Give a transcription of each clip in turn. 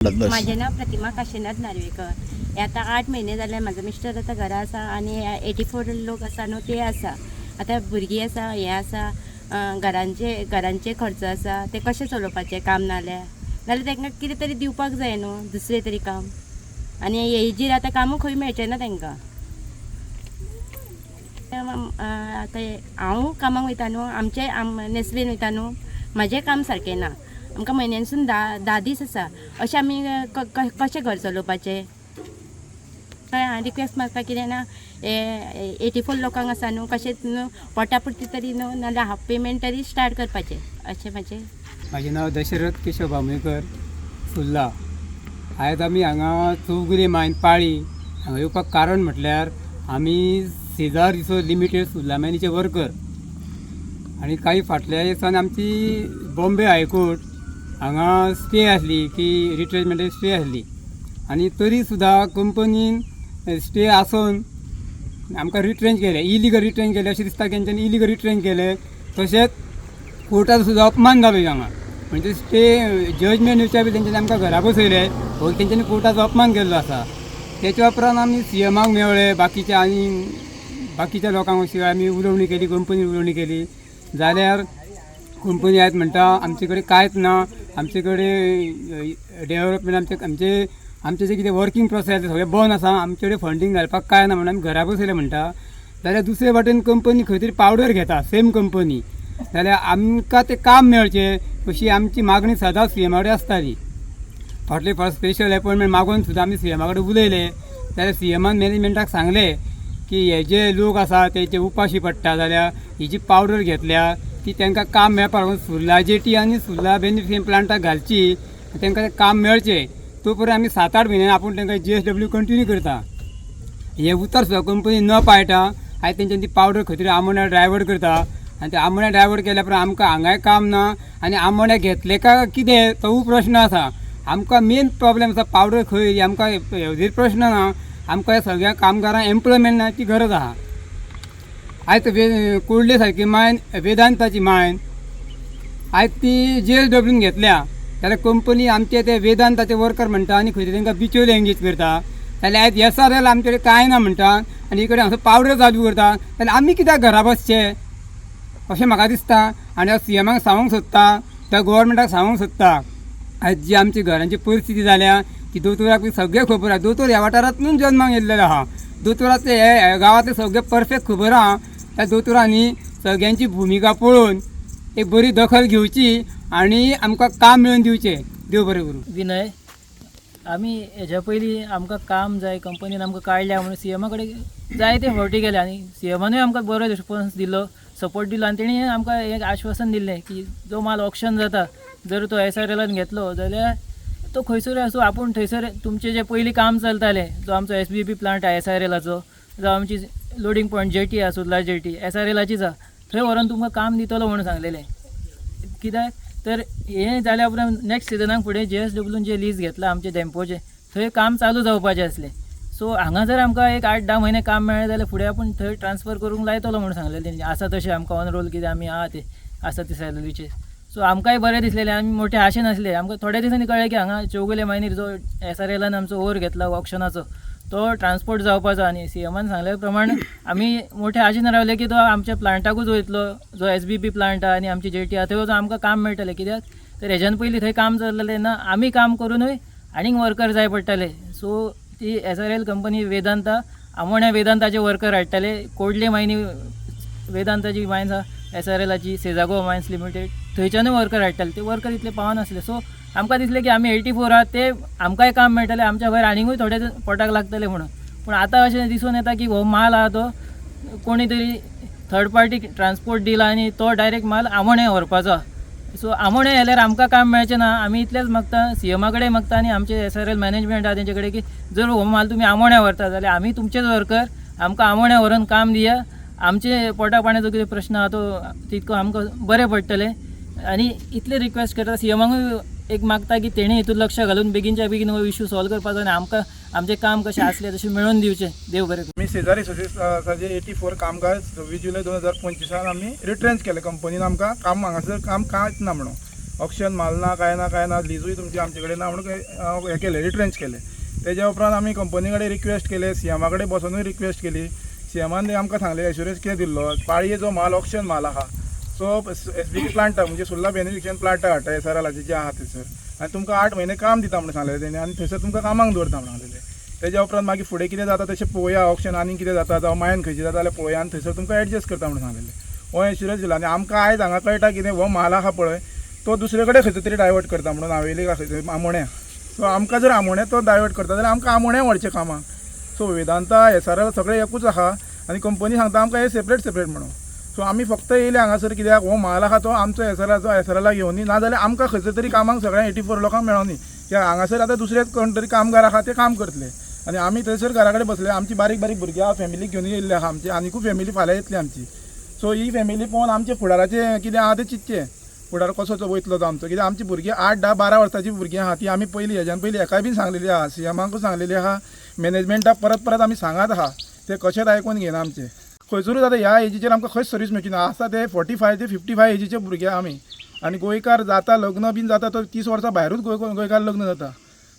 बस. माझें नांव प्रतिमा काशिनाथ नार्वेकर. हे आतां 8 म्हयने जाले, म्हाजो मिस्टर आतां घरा आसा आनी 84 लोक आसा न्हू ते आसा. आतां भुरगीं आसा, हें आसा, घरांचे घरांचे खर्च आसा, ते कशें चलोवपाचें? काम नाल्यार, नाल्यार तांकां कितें तरी दिवपाक जाय न्हू दुसरें तरी काम. आनी हेजेर आतां कामूय खंय मेळचें ना तांकां. आतां हांव कामाक वयता न्हू, आमचे आम नेस्लेन वयता न्हू, म्हाजें काम सारकें ना. आमकां म्हयन्यानसून 10 10 दीस आसा. अशें आमी कशें घर चलोवपाचें? हांव रिक्वेस्ट मारता, कितें ना, हे 84 लोकांक आसा न्हू, कशेंच न्हू पोटा पुरती तरी न्हू, नाल्यार हाफ पेमेंट तरी स्टार्ट करपाचें, अशें म्हाजें. म्हाजें नांव दशरथ केशव बामणकर, सुर्ला. आयज आमी हांगा चौगुले मायन पाळी हांगा येवपाक कारण म्हटल्यार आमी सेजार रिसोर्स लिमिटेड सुर्ला मायनीचे वर्कर आनी काही फाटल्या दिसान आमची बॉम्बे हायकोर्ट हांगा स्टे आसली की रिट्रेंचमेंटाची स्टे आसली आनी तरी सुद्दां कंपनीन स्टे आसून आमकां रिट्रेंच केलें, इलिगल रिट्रेंच केलें अशें दिसता की तेंच्यांनी इलिगल रिट्रेंच केलें. तशेंच कोर्टाचो सुद्दां अपमान जालो हांगा. म्हणजे स्टे जजमेंट येवच्या पयलीं तेंच्यांनी आमकां घरा बसयले, हो तेंच्यांनी कोर्टाचो अपमान केल्लो आसा. तेच्या उपरांत आमी सीएमाक मेळ्ळे, बाकीच्या आनी बाकीच्या लोकांक अशी आमी उलोवणी केली, कंपनी उलोवणी केली जाल्यार कंपनी आयज म्हणटा आमचे कडेन कांयच ना, आमचे कडेन डेवलपमेंट आमचे आमचे आमचे जे कितें वर्कींग प्रोसेस आसा सगळें बंद आसा, आमचे कडेन फंडींग घालपाक कांय ना म्हणून आमी घरा बसयले म्हणटा. जाल्यार दुसरे वाटेन कंपनी खंय तरी पावडर घेता सेम कंपनी. जाल्यार आमकां तें काम मेळचें अशी आमची मागणी सदांच सीएमा कडेन आसताली. फाटले फावट स्पेशल एपॉयंटमेंट मागून सुद्दां आमी सीएमा कडेन उलयले जाल्यार सीएमान मॅनेजमेंटाक सांगलें की हे जे लोक आसा तेजे उपाशी पडटा जाल्यार ही जी पावडर घेतल्या ती तांकां काम मेळपाक लागून सुर्ला जेटी आनी सुर्ला बेनिफिशियन प्लांटाक घालची, तांकां तें काम मेळचें. तो पर्यंत आमी 7-8 म्हयन्यान आपूण तांकां जीएसडब्ल्यू कंटिन्यू करता, हे उतर सुद्दां कंपनी न पाळटा. आयज तेंच्यांनी ती पावडर खंय तरी आमोण्या डायवर्ट करता आनी ते आमोण्या डायवर्ट केल्या उपरांत आमकां हांगाय काम ना आनी आमोण्या घेतले काय कितें तोवूय प्रश्न आसा. आमकां मेन प्रॉब्लेम आसा पावडर खंय, आमकां हेजेर प्रश्न ना. आमकां ह्या सगळ्या कामगारांक एम्प्लॉयमेंट ना ती गरज आहा. आयज वे कोडले सारकी मायन, वेदांताची मायन आयज ती जीएसडब्ल्यून घेतल्या जाल्यार कंपनी आमचे ते वेदांताचे वर्कर म्हणटा आनी खंय तरी तांकां बिचोले एंगेज करता. जाल्यार आयज एसआरएल आमचे कडेन कांय ना म्हणटा आनी इकडे हांगासर पावडर चालू करता, जाल्यार आमी कित्याक घरा बसचे अशें म्हाका दिसता. आनी हांव सीएमाक सांगूंक सोदता, त्या गोवोरमेंटाक सांगूंक सोदता, आयज जी आमची घरांची परिस्थिती जाल्या ती दोतोराक बी सगळें खबर आहा. दोतोर ह्या वाठारांतून जल्माक येयल्लेलो आहा, दोतोराचे हे गांवांतले सगळें परफेक्ट खबर आहा. त्या दोतोरांनी सगळ्यांची भुमिका पळोवन एक बरी दखल घेवची आनी आमकां काम मेळोवन दिवचें. देव बरें करूं. विनय, आमी हेज्या पयलीं आमकां काम जाय, कंपनीन आमकां काडल्या म्हणून सीएमा कडेन जायते फावटी गेले आनी सीएमानूय आमकां बरो रिस्पोन्स दिलो, सपोर्ट दिलो आनी तेणी आमकां एक आश्वासन दिल्लें की जो माल ऑक्शन जाता, जर तो एसआरएलान घेतलो जाल्यार तो खंयसरूय आसूं, आपूण थंयसर तुमचें जें पयलीं काम चलतालें, जो आमचो एसबीपी प्लांट आहा एसआरएलाचो, जावं आमची लोडींग पॉयंट जेटी आहा, सुर्ला जेटी एसआरएलाचीच आहा, थंय व्हरोन तुमकां काम दितलो म्हणून सांगलेलें. कित्याक तर हें जाल्या उपरांत नेक्स्ट सिजनाक फुडें जीएसडब्ल्यून जें लीज घेतलां आमचें डेम्पोचें, थंय काम चालू जावपाचें आसलें. सो हांगा जर आमकां एक 8-10 म्हयने काम मेळ्ळें जाल्यार फुडें आपूण थंय ट्रान्सफर करूंक लायतलो म्हणून सांगलेलें तेंच्यांनी, आसा तशें आमकां ऑन रोल कितें आमी आहा ते आसा ते सॅलरीचेर. सो आमकांय बरें दिसलेलें, आमी मोठे आशेन आसले. आमकां थोड्या दिसांनी कळ्ळें की हांगा चौगुले मायनीर जो एसआरएलान आमचो ओर घेतला ऑक्शनाचो, तो ट्रान्सपोर्ट जावपाचो आनी सीएमान सांगल्या प्रमाण आमी मोठे आशेन रावले की तो आमच्या प्लांटाकूच वयतलो, जो एसबीपी प्लांट आहा आनी आमची जेटी आहा थंय वचून आमकां काम मेळटलें. कित्याक तर हेज्यान पयलीं थंय काम चललेलें तेन्ना आमी काम करुनूय आनीक वर्कर जाय पडटाले. सो ती एसआरएल कंपनी वेदांता आमोण्या वेदांताचे वर्कर हाडटाले, कोडले मायनी वेदांताची मायन्स आहा एसआरएलाची, सेजागो मायन्स लिमिटेड, थंयच्यानूय वर्कर हाडटाले. ते वर्कर इतले पावनासले. सो आमकां दिसलें की आमी 84 आहा ते आमकांय काम मेळटलें, आमच्या भायर आनीकूय थोडे पोटाक लागतले म्हणून. पूण आतां अशें दिसून येता की हो माल आहा तो कोणी तरी थर्ड पार्टी ट्रान्सपोर्ट दिला आनी तो डायरेक्ट माल आमोण्या व्हरपाचो. सो आमोण्या गेल्यार आमकां काम मेळचें ना. आमी इतलेंच मागता, सीएमा कडेन मागता आनी आमचे एसआरएल मॅनेजमेंट आहा तेंचे कडेन की जर हो माल तुमी आमोण्या व्हरता जाल्यार आमी तुमचेच वर्कर, आमकां आमोण्या व्हरोन काम दिया. आमचे पोटा पाण्याचो कितें प्रश्न आहा तो तितको आमकां बरें पडटलें. आनी इतलें रिक्वेस्ट करता, सीएमाकूय एक मागता की तेणी हितून लक्ष घालून बेगीनच्या बेगीन हो इशू सॉल्व करपाचो आनी आमकां आमचें काम कशें आसलें तशें मेळोवन दिवचें. देव बरें करूं. आमी सेजारी असोसिएशनाचे 84 कामगार 26 जुलय 2025 आमी रिट्रेंच केले. कंपनीन आमकां काम हांगासर काम कांयच ना म्हणून. ऑक्शन माल ना, कांय ना, कांय ना, लिजूय तुमची आमचे कडेन ना म्हणून हें केलें, रिट्रेंच केलें. तेज्या उपरांत आमी कंपनी कडेन रिक्वेस्ट केले, सीएमा कडेन बसोनूय रिक्वेस्ट केली. सीएमान आमकां सांगलें, एश्युरन्स कितें दिल्लो, पाळये जो माल ऑक्शन माल आहा, सो एसबीके प्लांटाक म्हणजे सुर्ला बेनिफिशियन प्लांटाक हाडटा एसआरएलाचे जे आहा थंयसर, आनी तुमकां 8 म्हयने काम दिता म्हणून सांगलें तेणी, आनी थंयसर तुमकां कामाक दवरता म्हणून सांगलेलें. तेज्या उपरांत मागीर फुडें कितें जाता तशें पळोवया, ऑक्शन आनी कितें जाता जावं मायन खंयची जाता जाल्यार पळोवया, आनी थंयसर तुमकां एडजस्ट करता म्हणून सांगलेलें. हो एश्युरन्स दिला. आनी आमकां आयज हांगा कळटा कितें, हो माल आहा पळय तो दुसरे कडेन खंयसर तरी डायवर्ट करता म्हणून, नावेली काय खंय आमोण्या. सो आमकां जर आमोण्या तो डायवर्ट करता जाल्यार आमकां आमोण्या व्हरचें कामाक. सो वेदांता एसआरएल सगळें एकूच आहा, आनी कंपनी सांगता आमकां हें सेपरेट सेपरेट म्हणून. सो आमी फक्त येयले हांगासर कित्याक, हो माल आहा तो आमचो एसआरएलाचो एसआरएलाक घेवनी, नाजाल्यार आमकां खंयसर तरी कामाक सगळ्यांक 84 लोकांक मेळोनी. कित्याक हांगासर आतां दुसरे कोण तरी कामगार आहा ते काम करतले, आनी आमी थंयसर घरा कडेन बसले. आमची बारीक बारीक भुरगीं आहा, फॅमिलीक घेवन येयल्ले आहा, आमची आनिकूय फॅमिली फाल्यां येतली आमची. सो ही फॅमिली पळोवन आमचे फुडाराचें कितें आहा तें चिंतचें, फुडार कसो तो वयतलो तो आमचो. कित्याक आमची भुरगीं 8, 10, 12 वर्सांची भुरगीं आहा, ती आमी पयलीं हेज्यान पयलीं हेकाय बीन सांगलेली आहा, सीएमाकूय सांगलेली आहा, मॅनेजमेंटाक परत परत आमी सांगात आहा, ते कशेंच आयकून घेना आमचें. खंयसरूच आतां ह्या एजीचेर आमकां खंयच सर्वीस मेळची ना. आसा ते 45 ते 55 एजीचे भुरगे आमी, आनी गोंयकार जाता लग्न बीन जाता तो 30 वर्सां भायरूच गोंयकार लग्न जाता.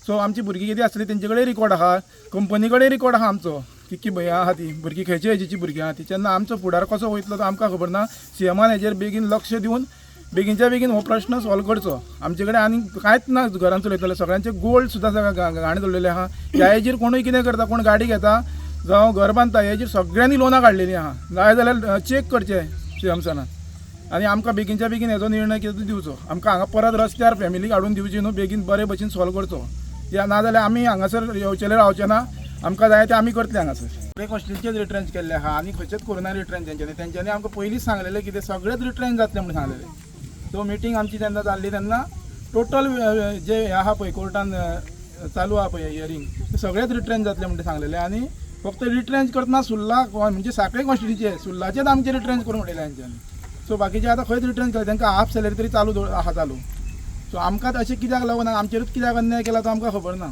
सो आमची भुरगीं कितें आसली तेंचे कडेन रिकॉर्ड आहा, कंपनी कडेन रिकॉर्ड आहा आमचो, की भंय आहा ती भुरगीं खंयचे एजीची भुरगीं आहा ती. तेन्ना आमचो फुडार कसो वयतलो तो आमकां खबर ना. सीएमान हेजेर बेगीन लक्ष दिवन बेगीनच्या बेगीन हो प्रश्न सॉल्व करचो. आमचे कडेन आनी कांयच ना घरान चलयतले, सगळ्यांचे गोल्ड सुद्दां सगळें घाण दवरलेलें आहा. ह्या एजीर कोणूय कितें करता, कोण गाडी घेता जावं घर बांदता, हेजेर सगळ्यांनी लोनां काडलेलीं आहा. जाय जाल्यार चॅक करचें सीएम सरान, आनी आमकां बेगीनच्या बेगीन हेजो निर्णय कितें तो दिवचो. आमकां हांगा परत रस्त्यार फॅमिलीक हाडून दिवची न्हू, बेगीन बरे भशेन सॉल्व करचो. या नाजाल्यार आमी हांगासर येवचेले रावचे ना, आमकां जाय तें आमी करतले हांगासर. सगळे कॉस्टिचेच रिट्रेंच केल्ले आहा, आनी खंयचेच करुना रिट्रेंच तेंच्यांनी. तेंच्यांनी आमकां पयलींच सांगलेलें कितें सगळेच रिट्रेंच जातले म्हणून सांगलेलें. सो मिटींग आमची जेन्ना जाल्ली तेन्ना टोटल जे हे आहा पळय कोर्टान चालू आहा पळय हियरींग, ते सगळेच रिट्रेंच जातले म्हणून सांगलेलें. आनी फक्त रिट्रेंच करतना सुर्ला म्हणजे सांखळे कॉन्स्टिट्युएन्सीचे सुर्लाचेच आमचे रिट्रेंच करून उडयले तेंच्यांनी. सो बाकीचे आतां खंयच रिट्रेंच केले, तांकां हाफ सॅलरी तरी चालू आहा चालू. सो आमकां अशें कित्याक लागून, आमचेरूच कित्याक अन्याय केला तो आमकां खबर ना.